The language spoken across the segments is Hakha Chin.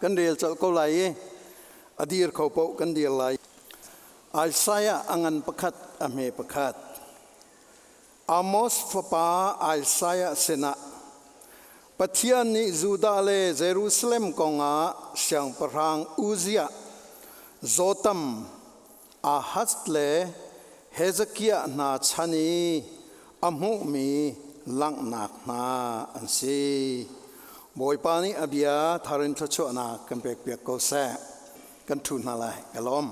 Kan rel colh ko lai i a dir kho paoh kan dir lai. Isaiah a ngan pakhat a hme pakhat. Amos fapa Isaiah sinah Pathian nih Judah le Jerusalem kongah siangpahrang Uzziah, Jotham, Ahaz le Hezekiah hna chan i a hmuhmi langhnak hna an si. Bawipa nih a bia thar in thluachuahnak kan pekpiak ko seh. Kan ṭhu hna lai. Ka lawm.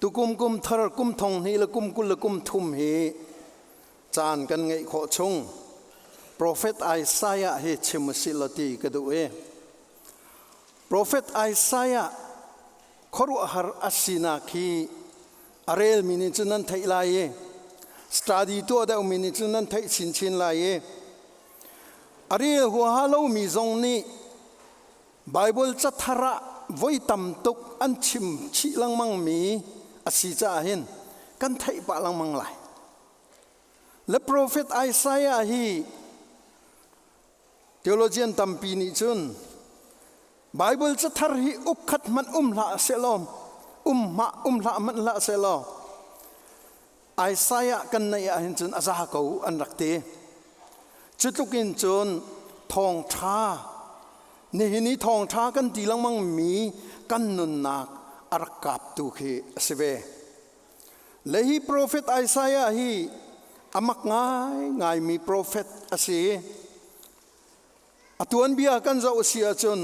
Tukum kum thar kum thong hnih le kum 20 le kum thum hi caan kan ngeih khawh chung Profet Isaiah hi chim usih law ti ka duh i Profet Isaiah khuaruahhar a sinak hi a relmi nih cun nan theih lai i study tuah deuhmi nih cun nan theih chinchin lai i a rel huaha lomi zong nih Baibal cathar ah voi tam tuk an chim chih lengmangmi a si caah hin kan theih pah lengmang lai. Le profet Isaiah hi theologian tampi nih cun Baibal cathar hi uk khat hmanh um hlah sehlaw um hmah um hlah hmanh hlah sehlaw Isaiah kan neih ahhin cun a za ko an rak ti. Cu tluk in cun thawngṭha nihin i thawngṭha kan ti lengmang mi kan nunnak a rak kaptu khi a si ve. Le hi profet Isaiah hi a mak ngaingaimi profet a si. A tuanbia kan zoh si ahcun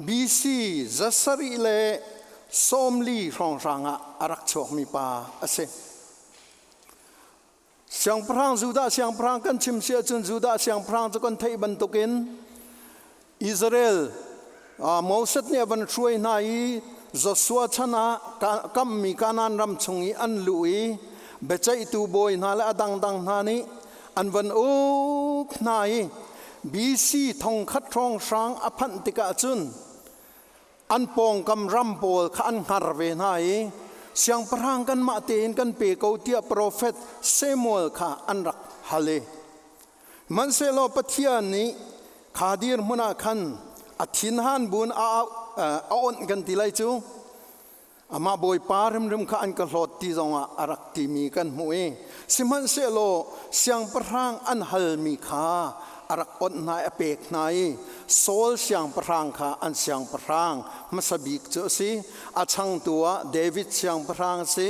BC 740 hrawnghrang ah a rak chuakmi pa a si. Siangpahrang Judah siangpahrang kan chim si ahcun Judah siangpahrang cu kan theih bantukin Israel Moses nih a van hruai hna i Joshua chan ah kammi Kanaan ram chung i an luh i biaceihtu bawi hna le a dangdang hna nih an van uk hna i BC 1000 hrawnghrang a phanh tikah cun an pawngkam ram pawl kha an hngar ve hna i siangpahrang kanmah tein kan pe ko tiah profet Samuel kha an rak hal i hmanhsehlaw Pathian nih kha dirhmun ah khan a thinhan bun a onh kan ti lai cu. Amah Bawipa hrimhrim kha an ka hlawt ti zongah a rak timi kan hmuh i sihmanhsehlaw siangpahrang an halmi kha a rak onh hna i a pek hna i Saul siangpahrang kha an siangpahrang hmasa bik cu a si. A changtu ah David siangpahrang a si.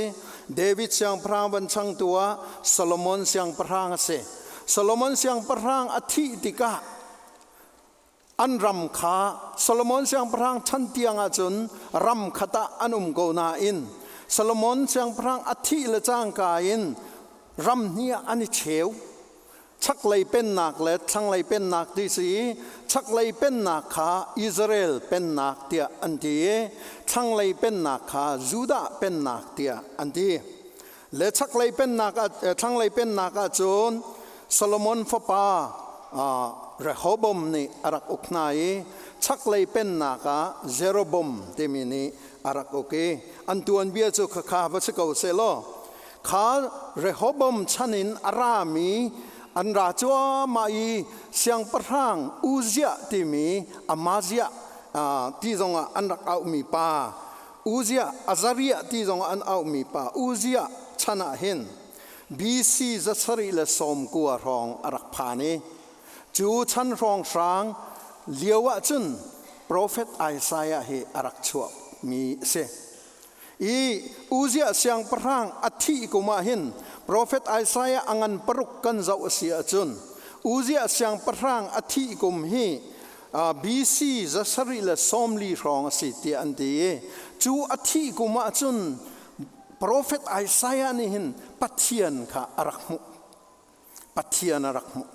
David siangpahrang van changtu ah Solomon siangpahrang a si. Solomon siangpahrang a thih tikah An ram kha Solomon siangpahrang chan tiang ahcun ram khat ah an um ko nain Solomon siangpahrang a thih le cangka in ram hnih ah an i cheu. Chaklei pennak le thlanglei pennak ti si i chaklei pennak kha Israel pennak tiah an ti i thlanglei pennak kha Judah pennak tiah an ti. Le chaklei pennak ah thlanglei pennak ah cun Solomon fapa Rehoboam nih a rak uk hna i chaklei pennak ah Jeroboam timi nih a rak uk i an tuanbia cu khakha va si ko sehlaw kha Rehoboam chan in a rami an ra cuahmah i siangpahrang Uzziah timi Amaziah ti zongah an rak auhmi pa Uzziah, Azariah ti zong an auhmi pa Uzziah chan ah hin BC 790 hrawng a rak phan i cu chan hrawnghrang lio ah cun profet Isaiah hi a rak chuakmi a si. I Uzziah siangpahrang a thih kum ah hin profet Isaiah a ngan paruk kan zoh a si ahcun Uzziah siangpahrang a thih kum hi BC 740 hrawng a si tiah an ti i cu a thih kum ah cun profet Isaiah nih hin Pathian kha a rak hmuh. Pathian a rak hmuh.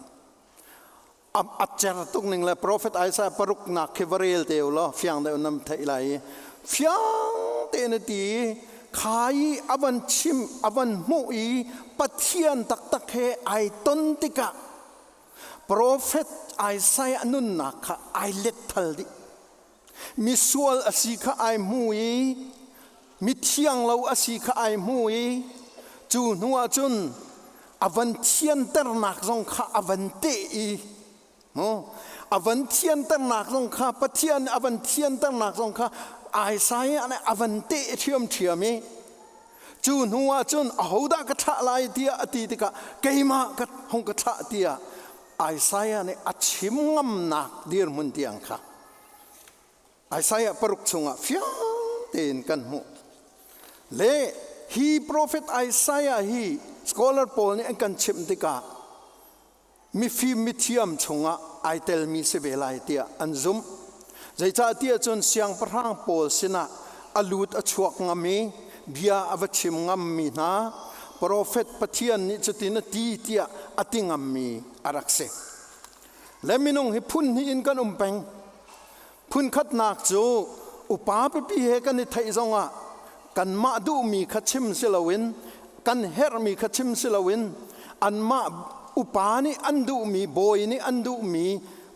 A cer tuk ning le profet Isaiah paruknak khi va rel te u law fiang deuh nam theih lai i fiang tein a ti i kha i a van chim a van hmuh i Pathian taktak he ai ton tikah Profet Isaiah nunnak kha ai letthal dih. Misual a si kha ai hmu i mithiang lo a si kha ai hmu i cu hnu ah cun a van thianternak zong kha a van teh i A van thianternak zong kha Pathian a van thianternak zong kha Isaiah nih a van teh ṭhiamṭhiam i cu hnu ah cun ahodah ka thlah lai tiah a ti tikah keimah ka hung ka thlah tiah Isaiah nih a chim ngamnak dirhmun tiang kha Isaiah 6 chungah fiang tein kan hmuh. Le hi profet Isaiah hi scholar pawl nih an kan chimh tikah mifim mithiam chungah ai telmi si ve lai tiah an zumh. Zeicahtiah cun siangpahrang pawl sinah a lut a chuak ngam i bia a va chim ngammi hna profet Pathian nih cutin a ti tiah a ti ngammi a rak si. Le minung hi phun hnih in kan um peng. Phun khatnak cu upa pipi he kan i theih zongah kanmah duhmi kha chim si loin kan herhmi kha chim si loin anmah upa nih an duhmi bawi nih an duhmi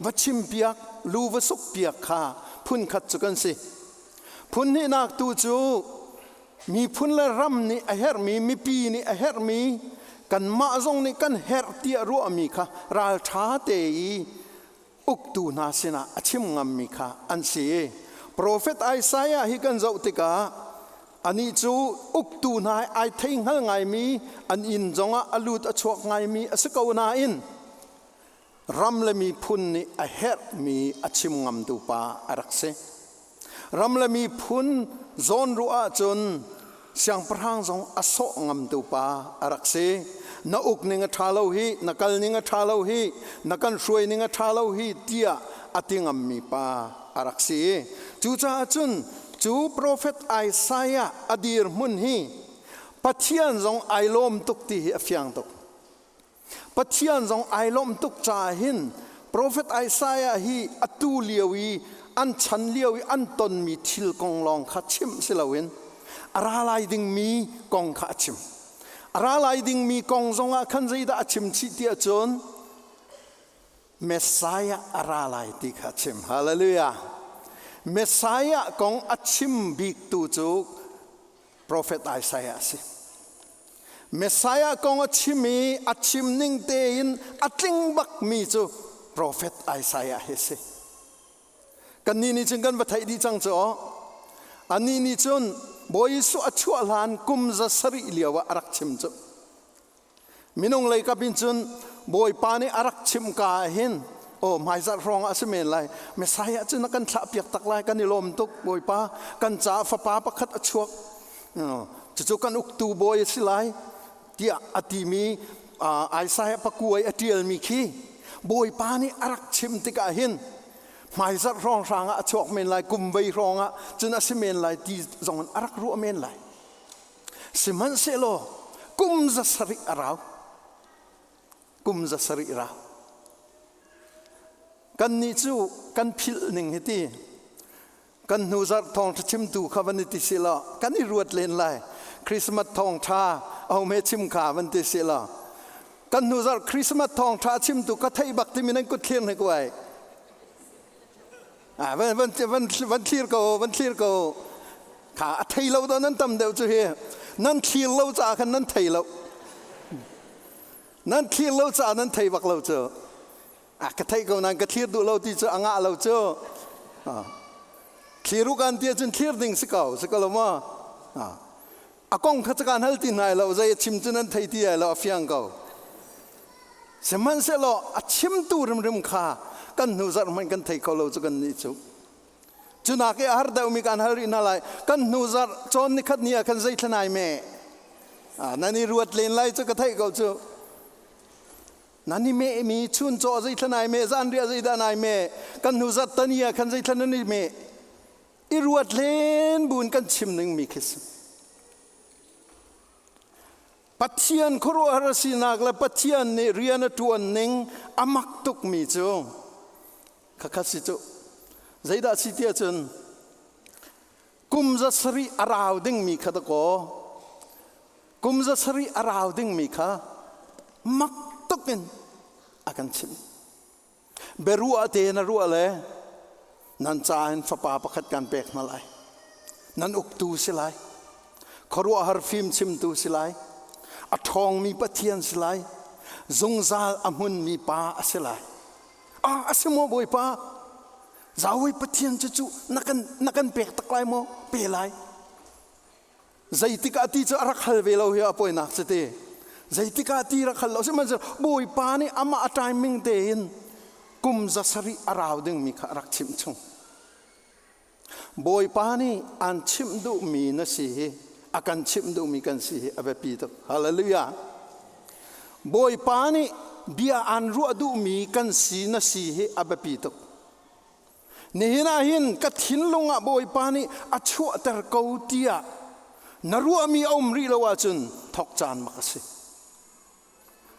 va chimpiak lu va sukpiak kha phun khat cu kan si. Phun hnihnak tu cu miphun le ram nih a herhmi mipi nih a herhmi kanmah zong nih kan herh tiah ruahmi kha ralṭha te i uktu hna sinah a chim ngammi kha an si. Profet Isaiah hi kan zoh tikah anih cu uktu hna ai thei hngal ngaimi an inn zongah a lut a chuak ngaimi a si ko nain ram le miphun nih a herhmi a chim ngamtu pa a rak si. Ram le miphun zawn ruah ahcun siangpahrang zong a sawh ngamtu pa a rak si. Na uk ning a ṭha lo hi, na kal ning a ṭha lo hi, na kan hruai ning a ṭha lo hi tiah a ti ngammi pa a rak si. Cucaah cun cu profet Isaiah a dirhmun hi Pathian zong ai lawm tuk ti hi a fiang tuk. Pathian zong ai lawmh tuk caah hin profet Isaiah hi atu lio i an chan lio i an tonmi thil kong lawng kha chimh si loin a ra lai dingmi kong kha a chim. A ra lai dingmi kong zongah khan zeidah a chim chih ti ahcun Messiah a ra lai ti kha a chim. Hallelujah. Messiah kong a chim biktu cu Profet Isaiah a si. Messiah kong a chim i a chim ning tein a tling bakmi cu Profet Isaiah hi a si. Kannih nih cun kan va theih dih cang cu aw. Anih nih cun Bawi Jesuh a chuah hlan kum 700 lio ah a rak chim cu. Minung lei kap in cun Bawipa nih a rak chimh ka ah hin aw hmaizarh hrawng ah a si men lai Messiah cu na kan thlah piak tak lai kan i lawm tuk Bawipa kan caah fapa pakhat a chuak cucu kan uktu bawi a si lai tiah a timi Isaiah pakuai a ṭialmi khi Bawipa nih a rak chim tikah hin hmaizarh hrawng hrang ah a chuak men lai kum vei hrawng ah cun a si men lai ti zong in a rak ruah men lai. Sihmanhsehlaw kum 700 a rau. Kum 700 rau. Kannih cu kan philh ning hi ti. Kan hnu zarh thawngṭha chimtu kha van i ti si law kan i ruat len lai. Christmas thawngṭha ahome chim kha van ti si law kan hnu zarh Christmas thawngṭha chimtu ka theih bak timi nan kut thlir hnik uai. Ah, van, van, van, van thlir ko, van thlir ko. Kha a thei lo do nan tam deuh cu hi. Nan thlir lo caah khan nan thei lo. Nan thlir lo caah nan thei bak lo cu. A ka thei ko nan ka thlir duh lo ti cu a ngah lo cu. Thlir u kan ti ahcun thlir ding si ko, si ko lo maw? A kong kha kan hal ti hna lo, zei a chim cu nan thei ti ai lo, a fiang ko. Sihmanhsehlaw a chimtu rimrim kha kan hnu zarh hmanh kan thei kho lo cu kan nih cu. Cunak i a har deuhmi kan hal rih hna lai. Kan hnu zarh cawn nikhat ni ah khan zei thlan ai me? Nan i ruat len lai cu ka theih ko cu. Nan i mehmi chuncaw zei thlan ai meh, zanriah zeidah ai meh, kan hnu zarh tani ah khan zei thlan nan i meh. I ruat len buin kan chim ningmi khi si. Pathian khuaruahhar a sinak le Pathian nih rian a ṭuan ning a mak tukmi cu khakha si cu. Zeidah si tiah cun kum 700 a rau dingmi kha dakaw kum 700 a rau dingmi kha mak tuk in a kan chimh. Biaruah te na ruah le nan ca in fapa pakhat kan pek hna lai. Nan uktu si lai. Khuaruahhar fim chimtu si lai. A ṭhawngmi Pathian si lai. Zungzal a hmunmi pa a si lai. A a si maw Bawipa? Zawi Pathian cu cu na kan na kan pek tak lai maw? Pe lai. Zeitik ah ti cu a rak hal ve lo hi a poinak cu ti. Zeitik ah ti rak hal lo sihmanhsehlaw Bawipa nih amah a timing tein kum 700 a rau dingmi kha a rak chimh chung. Bawipa nih aan chimh duhmi na si hi a kan chimh duhmi kan si hi a biapi tuk. Hallelujah. Bawipa nih bia aan ruah duhmi kan si na si hi a biapi tuk. Nihin ah hin ka thinlung ah Bawipa nih a chuahter ko tiah na ruahmi a um rih lo ahcun thawk caan mak a si.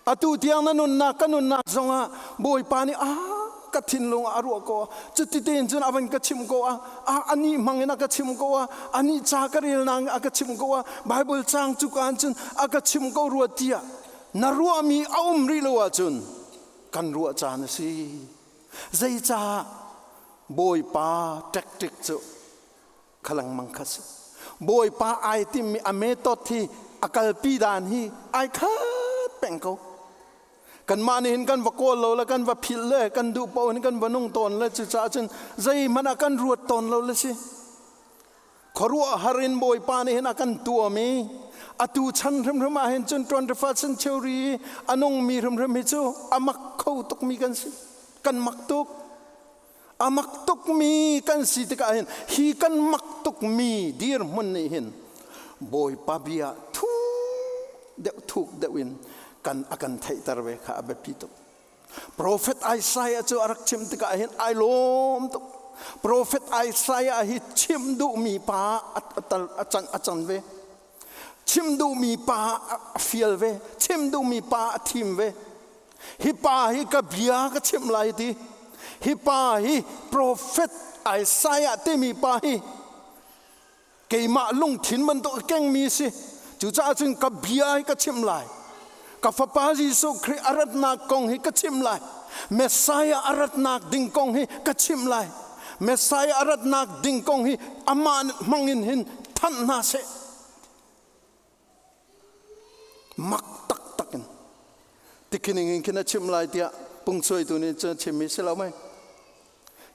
Atu tiang na nunnak ka nunnak zongah Bawipa nih a ka thinlung ah a ruah ko cuti tein cun a van ka chimh ko ah anih hmang in a ka chimh ko ah anih ca ka relnak a ka chimh ko ah Bible caang cu kaan cun a ka chimh ko rua tiah na ruahmi a um rih lo ahcun kan ruah caan a si. Zeicah Bawipa tactic cu kha lengmang kha si. Bawipa ai timmi a method hi a kalpi dan hi ai khat peng ko. Kanmah nih hin kan va kawl lo le kan va philh le kan duh paoh in kan va nung tawn le cucaah cun zeihmanh ah kan ruat tawn lo le si. Khuaruahhar in Bawipa nih hin a kan tuam i atu chan hrimhrim ah hin cun 21st century i a nungmi hrimhrim hi cu a mak kho tukmi kan si. Kan mak tuk. A mak tukmi kan si tikah hin hi kan mak tukmi dirhmun nih hin Bawipa bia thuk deuh thuk deuh in kan a kan theihter ve kha a biapi tuk. Profet Isaiah cu a rak chim tikah hin ai lawm tuk. Profet Isaiah hi chim duhmi pa a can a can ve. Chim duhmi pa a fial ve. Chim duhmi pa a thim ve. Hi pa hi ka bia ka chimh lai ti. Hi pa hi profet Isaiah timi pa hi keimah lungthin bantuk a kengmi si. Cucaah cun ka bia hi ka chimh lai. Ka fapa Jesuh Khrih a ratnak kong hi ka chimh lai. Messiah a ratnak ding kong hi ka chimh lai. Messiah a ratnak ding kong hi amah hmang in hin thanh hna seh. Mak taktak in tikhining in khin a chim lai tiah pungsuaitu nih cun a chimmi si lo mei.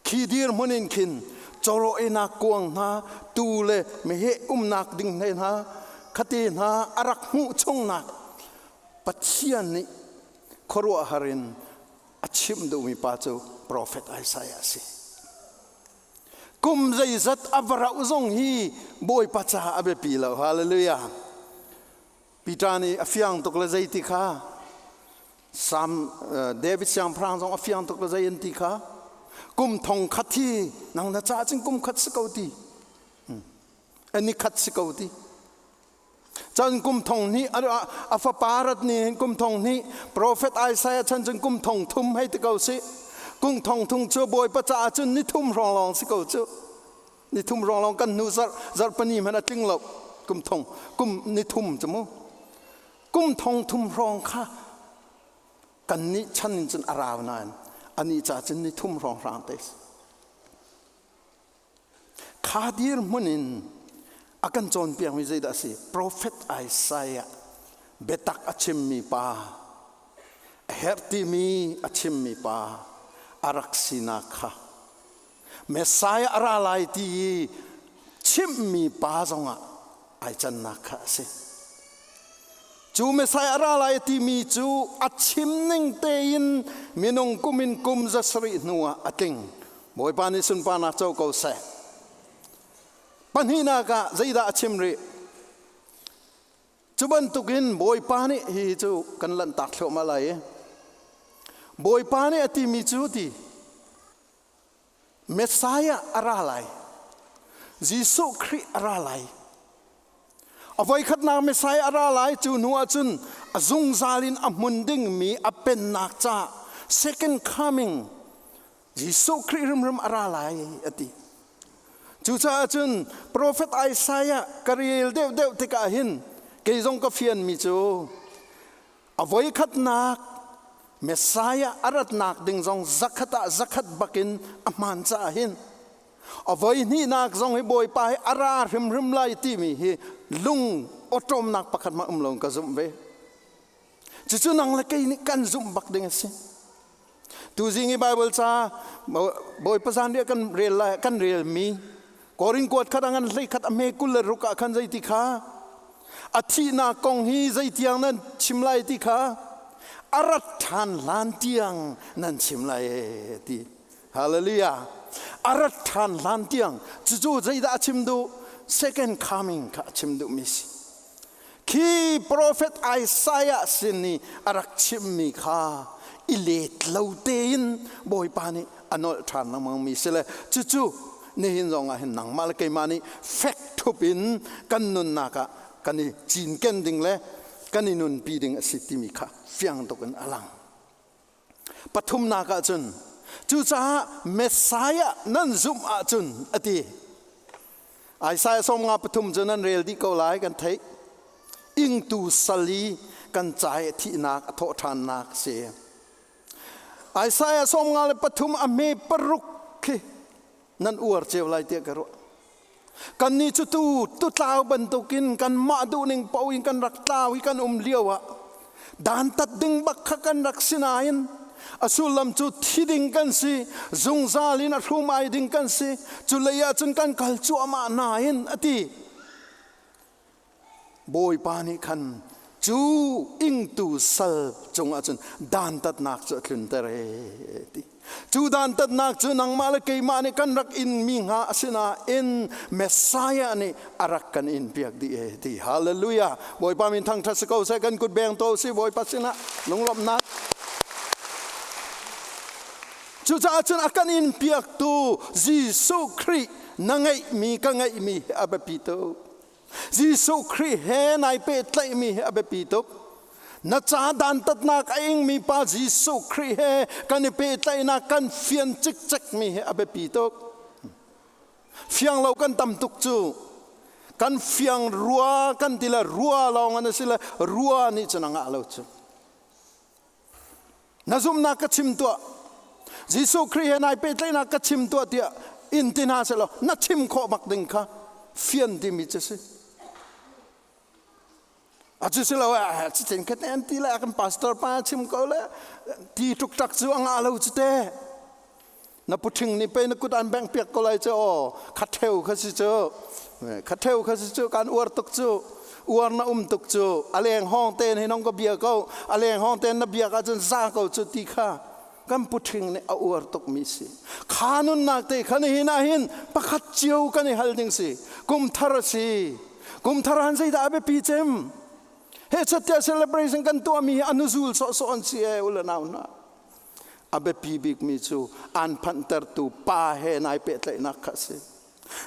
Khi dirhmun in khin cawraw einak kuang hna, tuu le meheh umnak ding hlei hna, khate hna a rak hmuh chungnak Pathian nih khuaruahhar in a chimh duhmi pa cu profet Isaiah a si. Kum zeizat a va rauh zong hi Bawipa caah a biapi lo. Hallelujah. Peter nih a fiang tuk le zei ti kha Sam David siangpahrang zong a fiang tuk le zei an ti kha kum thong khat hi nang na caah cun kum khat si ko ti. Ani khat si ko ti. Cun kum thong hnih a fapa rat ni hin kum thong hnih profet Isaiah chan cun kum thong thum hei ti ko si. Kum thong thum cu Bawipa caah cun ni thum hrawng lawng si ko cu. Ni thum hrawng lawng kan hnu zarh zarhpani hmanh a tling lo kum thong kum ni thum cu mu. Kum thong thum hrawng kha kan nih chan in cun a rau nain anih ca cun ni thum hrawng hrang te si. Kha dirhmun in a kan cawnpiakmi zeidah a si? Profet Isaiah biatak a chimmi pa, a herh timi a chimmi pa a rak sinak kha Messiah a ra lai ti i chimhmi pa zongah ai cannak kha a si. Cu Messiah a ra lai timi cu a chim ning tein minung kum in kum 700 hnuah a tling. Bawipa nih sunparnak co ko seh. Pahnihnak ah zeidah a chim rih? Cu bantukin Bawipa nih hihi cu kan lanhtak thluahmah lai i Bawipa nih a timi cu ti Messiah a ra lai. Jesuh Khrih a ra lai. A voikhatnak Messiah a ra lai cu hnu ahcun a zungzal in a hmun dingmi a pennak ca second coming Jesuh Khrih hrimhrim a ra lai a ti. Cucaah cun profet Isaiah ka rel deuhdeuh tikah hin kei zong ka fianmi cu a voikhatnak Messiah a ratnak ding zong zakhat ah zakhat bakin a hmaan caah hin a voihnihnak zong hi Bawipa hi a ra hrimhrim lai timi hi lung awṭawmnak pakhat hmanh um lo ka zumh ve. Cucu nang le kei nih kan zumh bak ding a si. Tuzing i Bible ca Bawipa zanriah kan rel lai kan relmi Korin kuat khat a ngan hlei khat a hme 26 ah khan zeiti kha a thihnak kong hi zeitiang nan chim lai ti kha a rat ṭhan hlan tiang nan chim lai e ti. Hallelujah. A rat ṭhan hlan tiang cucu zeidah a chim duh? Second coming kha a chim duhmi si. Khi profet Isaiah sin i a rak chimmi kha i let lo tein Bawipa nih a nolh ṭhan lengmangmi si le cucu nihin zong ah hin nangmah le keimah nih fek ṭhup in kan nunnak ah kan i cinken ding le kan i nunpi ding a si timi kha fiang tuk in a lang. Pathumnak ah cun cucaah Messiah nan zumh ahcun a ti. Isaiah 53 cu nan rel dih ko lai kan theih. Ingtu sal i kan ca i thihnak a thawh ṭhannak a si. Isaiah 53 a hme paruk khi nan uar cio lai tiah ka ruah. Kannih cu tu tutlau bantukin kanmah duhning paoh in kan rak tlau i kan um lio ah dantat ding bak kha kan rak si nain a sullam cu thi ding kan si, zungzal in a hrum ai ding kan si, cu lei ah cun kan kal cuahmah nain a ti. Bawipa nih khan cu ingtu sal cungah cun dantatnak cu a tlunter e ti. Cu dantatnak cu nangmah le keimah nih kan rak inmi hnga a si nain Messiah nih a rak kan in piak dih e ti. Hallelujah. Bawipa min thangṭhat si ko seh kan kut beng to si Bawipa sinah lunglawmhnak. Cucaah cun a kan in piaktu Jesuh Khrih na ngeihmi ka ngeihmi hi a biapi tuk. Jesuh Khrih he nai pehtlaihmi hi a biapi tuk. Na ca dantatnak a ingmi pa Jesuh Khrih he kan i pehtlaihnak kan fian cikcekmi hi a biapi tuk. Fiang lo kan tam tuk cu. Kan fiang rua kan ti le rua lawng an si le rua nih cun a ngah lo cu. Na zumhnak ka chim tuah. Jesuh Khrih he nai pehtlaihnak ka chim tuah tiah in ti hna sehlaw na chim khawh bak ding kha fian timi cu si. A cu si lo eh cicin khat an ti le kan pastor pa chim ko le ti tuk tak cu a ngah lo cu te. Na puṭhing nih pei na kut an bengh piak ko lai cu aw kha theu kha si cu kha theu kha si cu kan uar tuk cu uar na um tuk cu a leng hawng ten hi nong ka bia ko a leng hawng ten na biak ahcun za ko cu ti kha kan puṭhing nih a uar tuk mi si kha nunnak te kha nihin ah hin pakhat cio kan i hal ding si kum thar a si kum thar han zeidah a biapi cem he chattia celebration kan tuah mi hi anuzul sawhsawh an si e ule nau hna A biapi bikmi cu aan phanhtertu Pa he nai pehtlaihnak kha a si.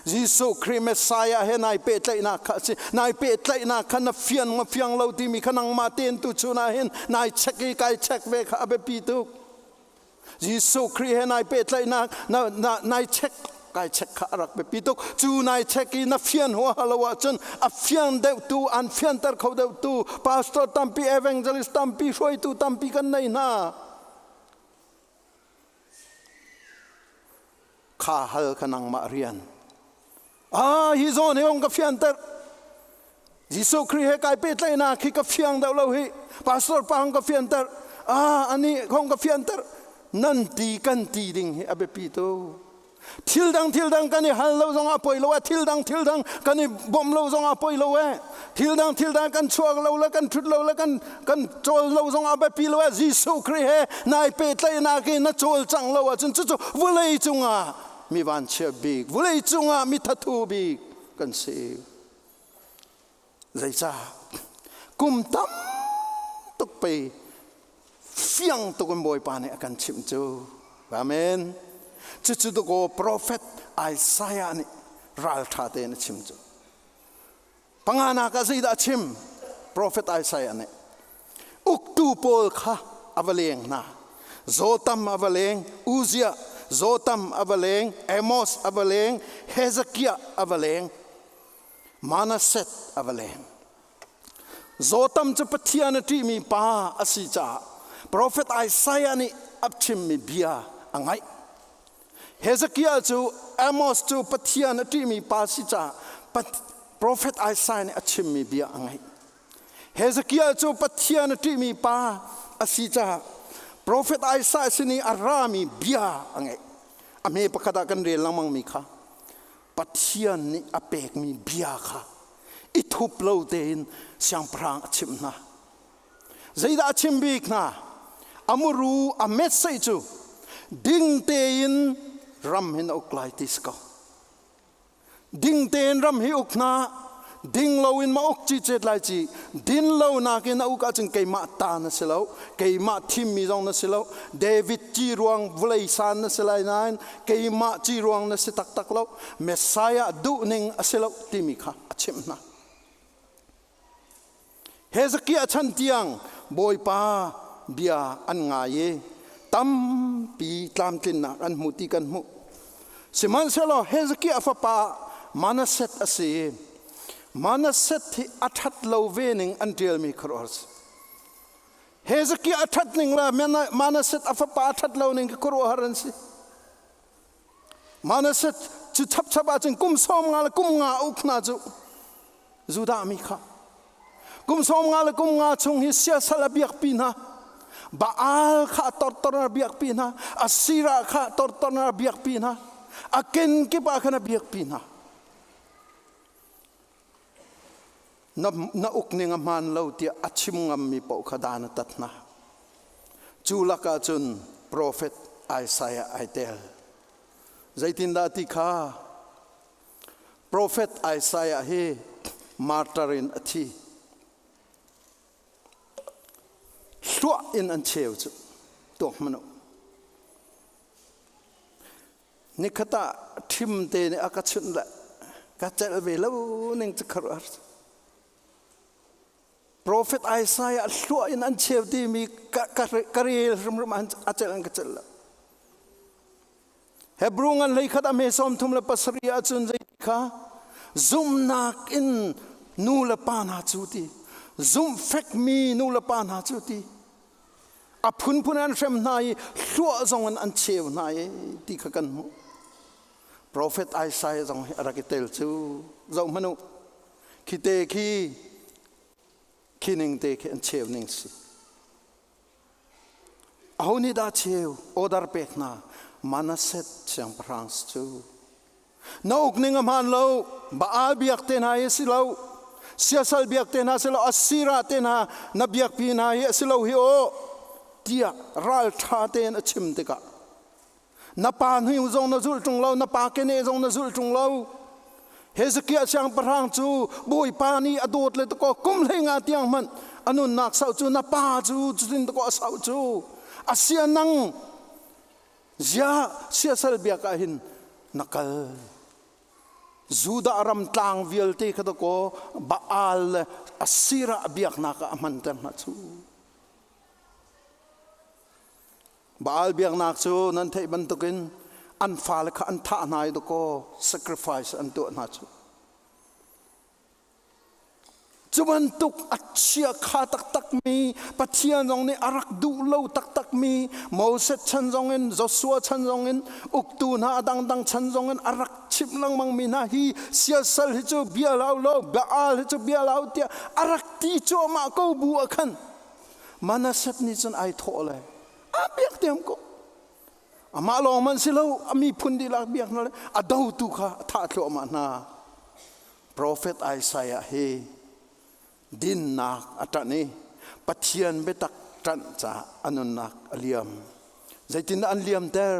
Jesuh Khrih Messiah he nai pehtlaihnak kha a si. Nai pehtlaihnak kha na fian ma fiang lo timi kha nangmah tein tu chun ah hin nai check i kai check ve kha a biapi tuk. Jesuh Khrih he nai pehtlaihnak na, na, nai check kai check kha a rak biapi tuk. Cu nai check i na fian huaha lo ahcun a fian deuhtu an fianter kho deuhtu pastor tampi evangelist tampi hruaitu tampi kan nei hna. Kha hal kha nangmah rian. Ah, hi zawn hi ong ka fianter. Jesuh Khrih he kai pehtlaihnak hi ka fiang deuh lo hi. Pastor pa hong ka fianter. Ah, ani hong ka fianter. Nan ti kan ti ding hi a biapi tu. Thil dang thil dang kan i hal lo zong ah poi lo eh. Thil dang thil dang kan i bawmh lo zong ah poi lo eh. Thil dang thil dang kan chuak lo le kan thut lo le kan kan cawl lo zong ah biapi lo eh. Jesuh Khrih he nai pehtlaihnak i na cawl cang lo ahcun cucu vulei cungah mi vanchia bik, vulei cungah mi thathu bik kan si. Zeicah? Kum tam tuk pei fiang tuk in Bawipa nih a kan chimh cu. Amen. Cucu dakaw profet Isaiah nih ralṭha tein a chim cu. Panganak ah zeidah a chim? Profet Isaiah nih uktu pawl kha a va leng hna. Jotham a va leng, Uzziah, Jotham a va leng, Amos a va leng, Hezekiah a va leng. Manasseh a va leng. Jotham cu Pathian a ṭihmi pa a si caah profet Isaiah nih a chimmi bia a ngaih. Hezekiah cu Amos cu Pathian a ṭihmi pa a si caah profet Isaiah nih a chimmi bia a ngaih. Hezekiah cu Pathian a ṭihmi pa a si caah Profet Isaiah sin i a rami bia a ngeih. A hme pakhat ah kan rel lengmang mi kha Pathian nih a pekmi bia kha i thup lo tein siangpahrang a chimh hna. Zeidah a chim bik hna? A muru a message cu ding tein ram hin a uk lai ti si ko. Ding tein ram hi uk hna, ding loin ma uk ci cet lai ci, din lo nakin a uk ahcun keimah ta na si lo, keimah thimmi zong na si lo, David ci ruang vawlei san na si lai nain keimah ci ruang na si taktak lo, Messiah duhning a si lo timi kha a chimh hna. Hezekiah chan tiang Bawipa bia an ngai i tampi tlamtlinnak an hmu ti kan hmuh. Sihmanhsehlaw Hezekiah fapa Manasseh a si i Manasseh hi a ṭhat lo ve ning an ṭialmi khuaruahhar si. Hezekiah a ṭhat ning le Manasseh a fapa a ṭhat lo ning khi khuaruahhar an si. Manasseh cu chapchap ahcun kum 50 le kum nga a uk hna cu Judah mi kha kum 50 le kum nga chung hi siasal a biakpi hna Baal kha tortor a biakpi hna Asirah kha tortor a biakpi hna a kenkip ah khan a biakpi hna na, na uk ning a hmaan lo tiah a chim ngammi paoh kha dan a tat hna cu lakah cun profet Isaiah ai tel zeitindah ti kha Profet Isaiah hi martyr in a thi. Hluah in an cheu cu tuak hmanh u. Nikhat ah ṭhim te nih a ka chunh le ka celh ve lo ning cu khuaruahhar. Profet Isaiah hluah in an cheu timi ka, ka, ka rel hrimhrim a celh in ka celh lo. Hebrew ngan 11 a hme 37 ahcun zei kha zumhnak in nu le pa hna cu ti zumhfekmi nu le pa hna cu ti a phunphun an hrem hna i hluah zong in an cheu hna i ti kha kan hmuh Prophet Isaiah zong hi a rak i tel cu zoh hmanh u khi te khi khi ning te khi an cheu ning si Aho nih dah cheu order pek hna? Manasseh siangpahrang cu. Na uk ning a hmaan lo, Baal biak te hna hi si lo, siasal biak te hna si lo, Asirah te hna na biakpi hna hi a si lo hi aw, tiah ralṭha tein a chim tikah na pa hnu zong na zulh ṭung lo, na pa keneh zong na zulh ṭung lo. Hezekiah siangpahrang cu Bawipa nih a dawt le takaw kum 15 tiang hmanh a nunnak sau cu na pa cu cutin takaw a sau cu a sia nang zia siasal biak ah hin na kal Judah ram tlang vialte kha takaw Baal le Asirah biaknak ah a hmanter hna cu Baal biaknak cu nan theih bantukin an fale kha an thah hna i dakaw sacrifice an tuah hna cu. Cu bantuk a chia kha taktakmi Pathian zong nih a rak duh lo taktakmi Moses chan zong in Joshua chan zong in uktu hna a dangdang chan zong in a rak chimh lengmangmi hna hi siasal hi cu bia lau lo Baal hi cu bia lau tiah a rak ti cuahmah ko bu ah khan Manasseh nih cun ai thawh le a biak diam ko amah lawng man si lo a miphun dihlak biak hna le a dotu kha a thah thluahmah hna Prophet Isaiah hi dinnak a ṭanh i Pathian biatak ṭanh caah a nunnak a liam zeitindah an liamter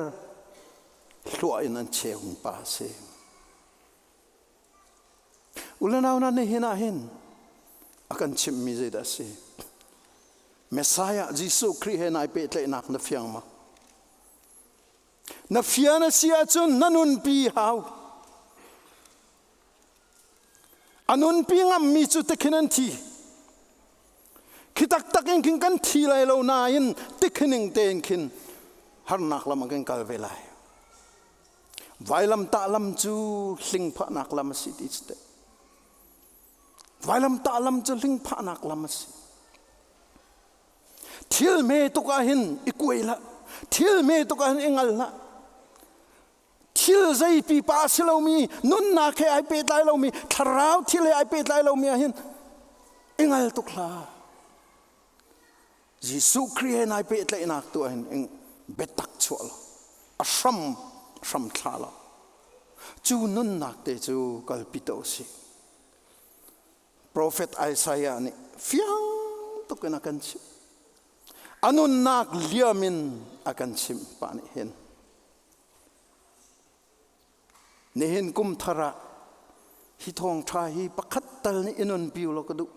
hluah in an cheumi pa a si Ulenau hna nihin ah hin a kan chimhmi zeidah a si? Messiah Jesuh Khrih he nai pehtlaihnak na fiang ma? Na fian a si ahcun na nunpi hau. A nunpi ngammi cu tikhin an thi. Khi taktak in khin kan thi lai lo nain tikhining tein khin harnak lam ah kan kal ve lai. Vailamtah lam cu hlingphahnak lam a si ti cu teh. Vailamtah lam cu hlingphahnak lam a si. Thil hme tuk ah hin i kuai hlah. Thil hme tuk ah hin i ngal hlah. Thil zei pipa a si lomi, nunnak he ai pehtlai lomi, thlarau thil he ai pehtlai lomi ah hin i ngal tuk hlah. Jesuh Khrih he nai pehtlaihnak tu ah hin biatak chuah lo, a hram hram thla lo. Cu nunnak te cu kalpi to si. Profet Isaiah nih fiang tuk in a kan chimh. A nunnak liam in a kan chimh pa nih hin. Nihin kum thar ah hi thawngṭha hi pakhat tal nih i nunpi ulaw ka duh.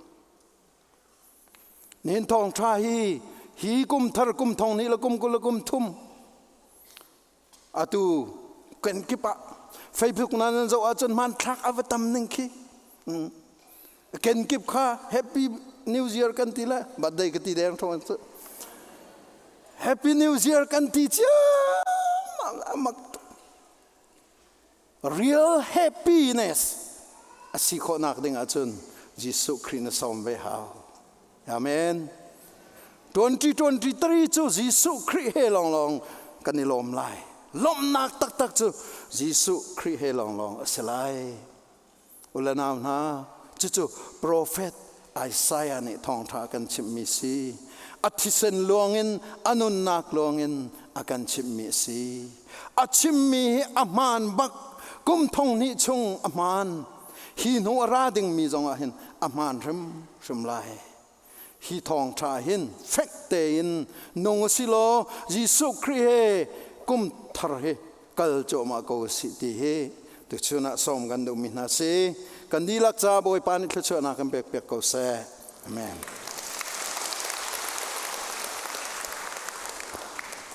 Nihin thawngṭha hi hi kum thar kum thong hnih le kum 20 le kum thum atu kenkip ah Facebook na nan zoh ahcun hmanthlak a va tam ning khi. Kenkip kha Happy New Year kan ti le birthday ka ti deng thong cu. Happy New Year kan ti ciam mak. Real happiness a si khawhnak ding ahcun Jesuh Khrih na sawm ve hau. Amen. 2023 cu Jesuh Khrih he lawnglawng kan i lawm lai. Lawmhnak taktak cu Jesuh Khrih he lawnglawng a si lai. U le nau hna, cucu profet Isaiah nih thawngṭha a kan chimhmi si. A thisen luangin, a nunnak luangin a kan chimhmi a si. A chimmi hi a hmaan bak, kum thong hnih chung a hmaan. Hi hnu a ra dingmi zongah hin a hmaan hrimhrim lai. Hi thawngṭha hin fek tein nung u si law Jesuh Khrih he kum thar hi kal cuahmah ko u sih ti hi tuchun ah sawm kan duhmi hna si. Kan dihlak ca Bawipa nih thluachuahnak kan pek piak ko seh. Amen.